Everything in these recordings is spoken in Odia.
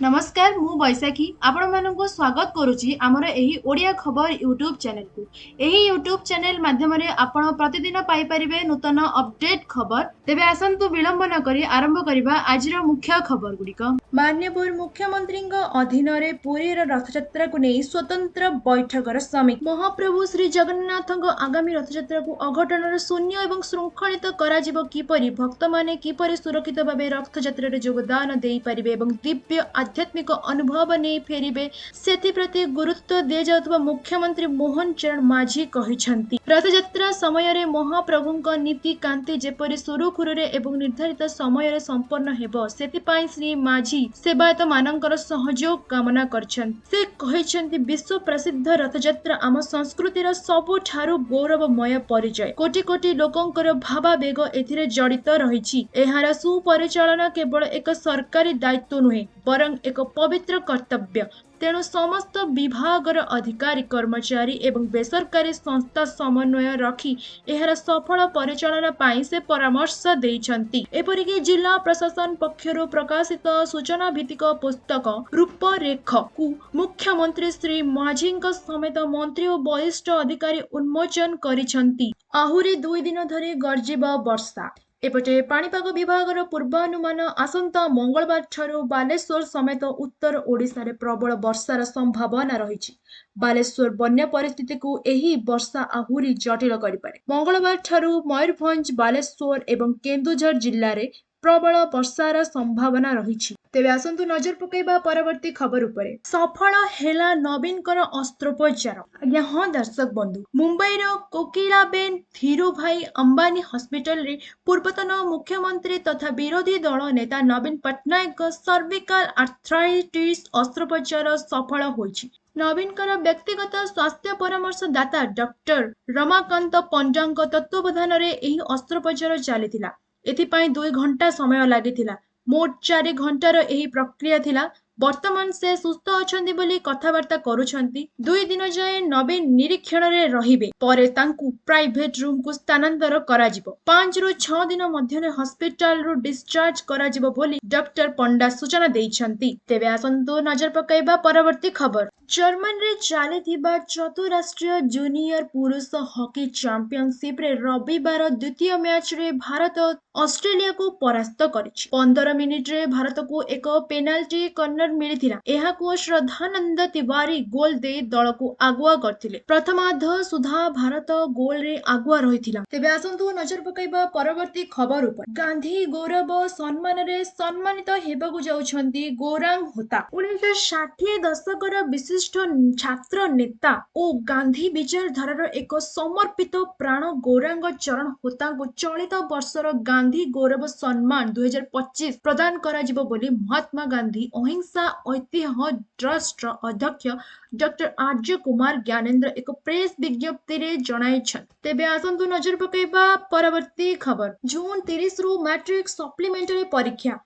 ନମସ୍କାର, ମୁଁ ବୈଶାଖୀ ଆପଣମାନଙ୍କୁ ସ୍ୱାଗତ କରୁଛି ଆମର ଏହି ଓଡ଼ିଆ ଖବର ୟୁଟ୍ୟୁବ୍ ଚ୍ୟାନେଲକୁ। ଏହି ୟୁଟ୍ୟୁବ୍ ଚ୍ୟାନେଲ ମାଧ୍ୟମରେ ଆପଣ ପ୍ରତିଦିନ ପାଇପାରିବେ ନୂତନ ଅପଡେଟ୍ ଖବର। ତେବେ ଆସନ୍ତୁ ବିଳମ୍ବ ନ କରି ଆରମ୍ଭ କରିବା ଆଜିର ମୁଖ୍ୟ ଖବର ଗୁଡ଼ିକ। ମାନ୍ୟବର ମୁଖ୍ୟମନ୍ତ୍ରୀଙ୍କ ଅଧୀନରେ ପୁରୀର ରଥଯାତ୍ରାକୁ ନେଇ ସ୍ୱତନ୍ତ୍ର ବୈଠକର ସମୀକ୍ଷା। ମହାପ୍ରଭୁ ଶ୍ରୀ ଜଗନ୍ନାଥଙ୍କ ଆଗାମୀ ରଥଯାତ୍ରାକୁ ଅଘଟଣର ଶୂନ୍ୟ ଏବଂ ଶୃଙ୍ଖଳିତ କରାଯିବ କିପରି, ଭକ୍ତମାନେ କିପରି ସୁରକ୍ଷିତ ଭାବେ ରଥଯାତ୍ରାରେ ଯୋଗଦାନ ଦେଇପାରିବେ ଏବଂ ଦିବ୍ୟ ଆଧ୍ୟାତ୍ମିକ ଅନୁଭବ ନେଇ ଫେରିବେ, ସେଥିପ୍ରତି ଗୁରୁତ୍ୱ ଦିଆଯାଉଥିବା ମୁଖ୍ୟମନ୍ତ୍ରୀ ମୋହନ ଚରଣ ମାଝୀ କହିଛନ୍ତି। ରଥଯାତ୍ରା ସମୟରେ ମହାପ୍ରଭୁଙ୍କ ନୀତିକାନ୍ତି ଯେପରି ସୁରୁଖୁରୁରେ ଏବଂ ନିର୍ଦ୍ଧାରିତ ସମୟରେ ସମ୍ପନ୍ନ ହେବ, ସେଥିପାଇଁ ଶ୍ରୀ ମାଝୀ ସେବାୟତମାନଙ୍କର ସହଯୋଗ କାମନା କରିଛନ୍ତି। ସେ କହିଛନ୍ତି, ବିଶ୍ୱ ପ୍ରସିଦ୍ଧ ରଥଯାତ୍ରା ଆମ ସଂସ୍କୃତିର ସବୁଠାରୁ ଗୌରବମୟ ପରିଚୟ। କୋଟି କୋଟି ଲୋକଙ୍କର ଭାବାବେଗ ଏଥିରେ ଜଡ଼ିତ ରହିଛି। ଏହାର ସୁପରିଚାଳନା କେବଳ ଏକ ସରକାରୀ ଦାୟିତ୍ୱ ନୁହେଁ, ବରଂ ଏକ ପବିତ୍ର କର୍ତ୍ତବ୍ୟ। ତେଣୁ ସମସ୍ତ ବିଭାଗର ଅଧିକାରୀ, କର୍ମଚାରୀ ଏବଂ ବେସରକାରୀ ସଂସ୍ଥା ସମନ୍ୱୟ ରଖି ଏହାର ସଫଳ ପରିଚାଳନା ପାଇଁ ସେ ପରାମର୍ଶ ଦେଇଛନ୍ତି। ଏପରିକି ଜିଲ୍ଲା ପ୍ରଶାସନ ପକ୍ଷରୁ ପ୍ରକାଶିତ ସୂଚନା ଭିତ୍ତିକ ପୁସ୍ତକ ରୂପରେଖକୁ ମୁଖ୍ୟମନ୍ତ୍ରୀ ଶ୍ରୀ ମାଝୀଙ୍କ ସମେତ ମନ୍ତ୍ରୀ ଓ ବରିଷ୍ଠ ଅଧିକାରୀ ଉନ୍ମୋଚନ କରିଛନ୍ତି। ଆହୁରି 2 ଦିନ ଧରି ଗର୍ଜିବ ବର୍ଷା। ଏପଟେ ପାଣିପାଗ ବିଭାଗର ପୂର୍ବାନୁମାନ, ଆସନ୍ତା ମଙ୍ଗଳବାର ଠାରୁ ବାଲେଶ୍ୱର ସମେତ ଉତ୍ତର ଓଡ଼ିଶାରେ ପ୍ରବଳ ବର୍ଷାର ସମ୍ଭାବନା ରହିଛି। ବାଲେଶ୍ୱର ବନ୍ୟା ପରିସ୍ଥିତିକୁ ଏହି ବର୍ଷା ଆହୁରି ଜଟିଳ କରିପାରେ। ମଙ୍ଗଳବାର ଠାରୁ ମୟୂରଭଞ୍ଜ, ବାଲେଶ୍ୱର ଏବଂ କେନ୍ଦୁଝର ଜିଲ୍ଲାରେ ପ୍ରବଳ ବର୍ଷାର ସମ୍ଭାବନା ରହିଛି। ତେବେ ଆସନ୍ତୁ ନଜର ପକାଇବା ପରବର୍ତ୍ତୀ ଖବର ଉପରେ। ସଫଳ ହେଲା ନବୀନଙ୍କର ଅସ୍ତ୍ରୋପଚାର। ଆଜ୍ଞା ହଁ ଦର୍ଶକ ବନ୍ଧୁ, ମୁମ୍ବାଇର କୋକିଳାବେନ୍ ଧୀରୁଭାଇ ଅମ୍ବାନୀ ହସ୍ପିଟାଲରେ ପୂର୍ବତନ ମୁଖ୍ୟମନ୍ତ୍ରୀ ତଥା ବିରୋଧୀ ଦଳ ନେତା ନବୀନ ପଟ୍ଟନାୟକଙ୍କ ସର୍ଭିକାଲ ଆର୍ଥ୍ରାଇଟିସ୍ ଅସ୍ତ୍ରୋପଚାର ସଫଳ ହୋଇଛି। ନବୀନଙ୍କର ବ୍ୟକ୍ତିଗତ ସ୍ୱାସ୍ଥ୍ୟ ପରାମର୍ଶଦାତା ଡକ୍ଟର ରମାକାନ୍ତ ପଣ୍ଡାଙ୍କ ତତ୍ତ୍ୱାବଧାନରେ ଏହି ଅସ୍ତ୍ରୋପଚାର ଚାଲିଥିଲା। ଏଥିପାଇଁ 2 ଘଣ୍ଟା ସମୟ ଲାଗିଥିଲା। ମୋଟ 4 ଘଣ୍ଟାର ଏହି ପ୍ରକ୍ରିୟା ଥିଲା। ବର୍ତ୍ତମାନ ସେ ସୁସ୍ଥ ଅଛନ୍ତି ବୋଲି କଥାବାର୍ତ୍ତା କରୁଛନ୍ତି। 2 ଦିନ ଯାଏଁ ନବୀନ ନିରୀକ୍ଷଣରେ ରହିବେ, ପରେ ତାଙ୍କୁ ପ୍ରାଇଭେଟ ରୁମକୁ ସ୍ଥାନାନ୍ତର କରାଯିବ। 5ରୁ 6 ଦିନ ମଧ୍ୟରେ ହସ୍ପିଟାଲରୁ ଡିସଚାର୍ଜ କରାଯିବ ବୋଲି ଡକ୍ଟର ପଣ୍ଡା ସୂଚନା ଦେଇଛନ୍ତି। ତେବେ ଆସନ୍ତୁ ନଜର ପକାଇବା ପରବର୍ତ୍ତୀ ଖବର। ଜର୍ମାନୀରେ ଚାଲିଥିବା ଚତୁରାଷ୍ଟ୍ରୀୟ ଜୁନିୟର ପୁରୁଷ ହକି ଚାମ୍ପିଅନସିପରେ ରବିବାର ଦ୍ୱିତୀୟ ମ୍ୟାଚରେ ଭାରତ ଅଷ୍ଟ୍ରେଲିଆକୁ ପରାସ୍ତ କରିଛି। 15 ମିନିଟରେ ଭାରତକୁ ଏକ ପେନାଲ୍ଟି କର୍ଣ୍ଣର ମିଳିଥିଲା। ଏହାକୁ ଶ୍ରଦ୍ଧାନନ୍ଦ ତିୱାରୀ ଗୋଲ ଦେଇ ଦଳକୁ ଆଗୁଆ କରିଥିଲେ। ପ୍ରଥମାର୍ଦ୍ଧ ସୁଦ୍ଧା ଭାରତ ଗୋଲରେ ଆଗୁଆ ରହିଥିଲା। ତେବେ ଆସନ୍ତୁ ନଜର ପକାଇବା ପରବର୍ତ୍ତୀ ଖବର ଉପରେ। ଗାନ୍ଧୀ ଗୌରବ ସମ୍ମାନରେ ସମ୍ମାନିତ ହେବାକୁ ଯାଉଛନ୍ତି ଗୌରାଙ୍ଗ ହୋତା। 1960 ଦଶକର ବିଶିଷ୍ଟ ଛାତ୍ର ନେତା ଓ ଗାନ୍ଧୀ ବିଚାରଧାରାର ଏକ ସମର୍ପିତ ପ୍ରାଣ ଗୌରାଙ୍ଗ ଚରଣ ହୋତାଙ୍କୁ ଚଳିତ ବର୍ଷର ଗାନ୍ଧୀ ଗୌରବ ସମ୍ମାନ 2025 ପ୍ରଦାନ କରାଯିବ ବୋଲି ମହାତ୍ମା ଗାନ୍ଧୀ ଅହିଂସା ଐତିହ୍ୟ ଟ୍ରଷ୍ଟର ଅଧ୍ୟକ୍ଷ ଡକ୍ଟର ଆର୍ଯ୍ୟ କୁମାର ଜ୍ଞାନେନ୍ଦ୍ର ଏକ ପ୍ରେସ ବିଜ୍ଞପ୍ତିରେ ଜଣାଇଛନ୍ତି। ତେବେ ଆସନ୍ତୁ ନଜର ପକାଇବା ପରବର୍ତ୍ତୀ ଖବର। ଜୁନ 30ରୁ ମାଟ୍ରିକ ସପ୍ଲିମେଣ୍ଟାରୀ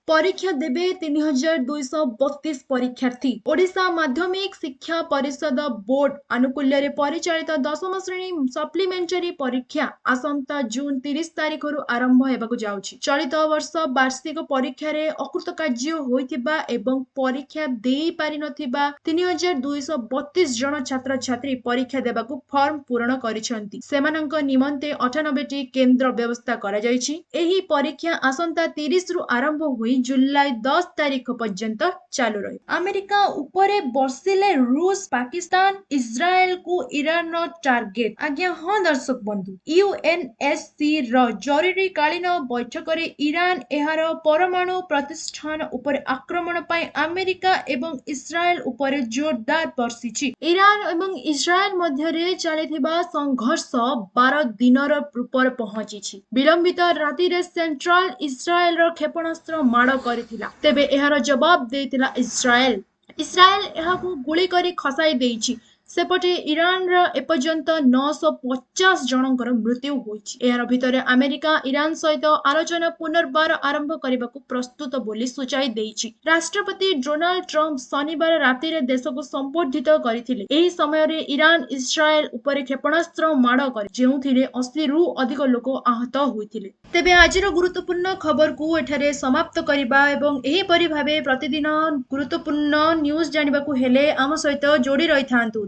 ପରୀକ୍ଷା ଦେବେ 3232 ପରୀକ୍ଷାର୍ଥୀ। ଓଡ଼ିଶା ମାଧ୍ୟମିକ ଶିକ୍ଷା ପରିଷଦ ବୋର୍ଡ ଆନୁକୂଲ୍ୟରେ ପରିଚାଳିତ ଦଶମ ଶ୍ରେଣୀ ସପ୍ଲିମେଣ୍ଟାରୀ ପରୀକ୍ଷା ଆସନ୍ତା ଜୁନ 30 ତାରିଖରୁ ଆରମ୍ଭ ହେବାକୁ ଯାଉଛି। ଚଳିତ ବର୍ଷ ବାର୍ଷିକ ପରୀକ୍ଷାରେ ଅକୃତକାର୍ଯ୍ୟ ହୋଇଥିବା ଏବଂ ପରୀକ୍ଷା ଦେଇପାରିନଥିବା 3232 ଜଣ ଛାତ୍ରଛାତ୍ରୀ ପରୀକ୍ଷା ଦେବାକୁ ଫର୍ମ ପୂରଣ କରିଛନ୍ତି। ସେମାନଙ୍କ ନିମନ୍ତେ 98ଟି କେନ୍ଦ୍ର ବ୍ୟବସ୍ଥା କରାଯାଇଛି। ଏହି ପରୀକ୍ଷା ଆସନ୍ତା 30ରୁ ଆରମ୍ଭ ହୋଇ ଜୁଲାଇ 10 ତାରିଖ ପର୍ଯ୍ୟନ୍ତ ଚାଲୁ ରହିବ। ଆମେରିକା ଉପରେ ବର୍ଷିଲେ ରୁଷ, ପାକିସ୍ତାନ, ଇସ୍ରାଏଲକୁ ଇରାନର ଟାର୍ଗେଟ। ଆଜ୍ଞା ହଁ ଦର୍ଶକ ବନ୍ଧୁ, ୟୁଏନଏସସି ର ଜରୁରୀକାଳୀନ ବୈଠକରେ ଇରାନ ଏହାର ପରମାଣୁ ପ୍ରତିଷ୍ଠାନ ଉପରେ ଆକ୍ରମଣ ପାଇଁ ଆମେରିକା ଏବଂ ଇସ୍ରାଏଲ ଉପରେ ଜୋରଦାର ବର୍ଷିଛି। ଇରାନ ଏବଂ ଇସ୍ରାଏଲ ମଧ୍ୟରେ ଚାଲିଥିବା ସଂଘର୍ଷ 12 ଦିନର ଉପରେ ପହଞ୍ଚିଛି। ବିଳମ୍ବିତ ରାତିରେ ସେଣ୍ଟ୍ରାଲ ଇସ୍ରାଏଲର କ୍ଷେପଣାସ୍ତ୍ର ମାଡ଼ କରିଥିଲା। ତେବେ ଏହାର ଜବାବ ଦେଇଥିଲା ଇସ୍ରାଏଲ। ଇସ୍ରାଏଲ ଏହାକୁ ଗୁଳି କରି ଖସାଇ ଦେଇଛି। ସେପଟେ ଇରାନର ଏପର୍ଯ୍ୟନ୍ତ 950 ଜଣଙ୍କର ମୃତ୍ୟୁ ହୋଇଛି। ଏହାର ଭିତରେ ଆମେରିକା ଇରାନ ସହିତ ଆଲୋଚନା ପୁନର୍ବାର ଆରମ୍ଭ କରିବାକୁ ପ୍ରସ୍ତୁତ ବୋଲି ସୂଚାଇ ଦେଇଛି। ରାଷ୍ଟ୍ରପତି ଡୋନାଲ୍ଡ ଟ୍ରମ୍ପ ଶନିବାର ରାତିରେ ଦେଶକୁ ସମ୍ବୋଧିତ କରିଥିଲେ। ଏହି ସମୟରେ ଇରାନ ଇସ୍ରାଏଲ ଉପରେ କ୍ଷେପଣାସ୍ତ୍ର ମାଡ଼ କରେ, ଯେଉଁଥିରେ 80ରୁ ଅଧିକ ଲୋକ ଆହତ ହୋଇଥିଲେ। ତେବେ ଆଜିର ଗୁରୁତ୍ୱପୂର୍ଣ୍ଣ ଖବରକୁ ଏଠାରେ ସମାପ୍ତ କରିବା ଏବଂ ଏହିପରି ଭାବେ ପ୍ରତିଦିନ ଗୁରୁତ୍ୱପୂର୍ଣ୍ଣ ନ୍ୟୁଜ୍ ଜାଣିବାକୁ ହେଲେ ଆମ ସହିତ ଯୋଡ଼ି ରହିଥାନ୍ତୁ।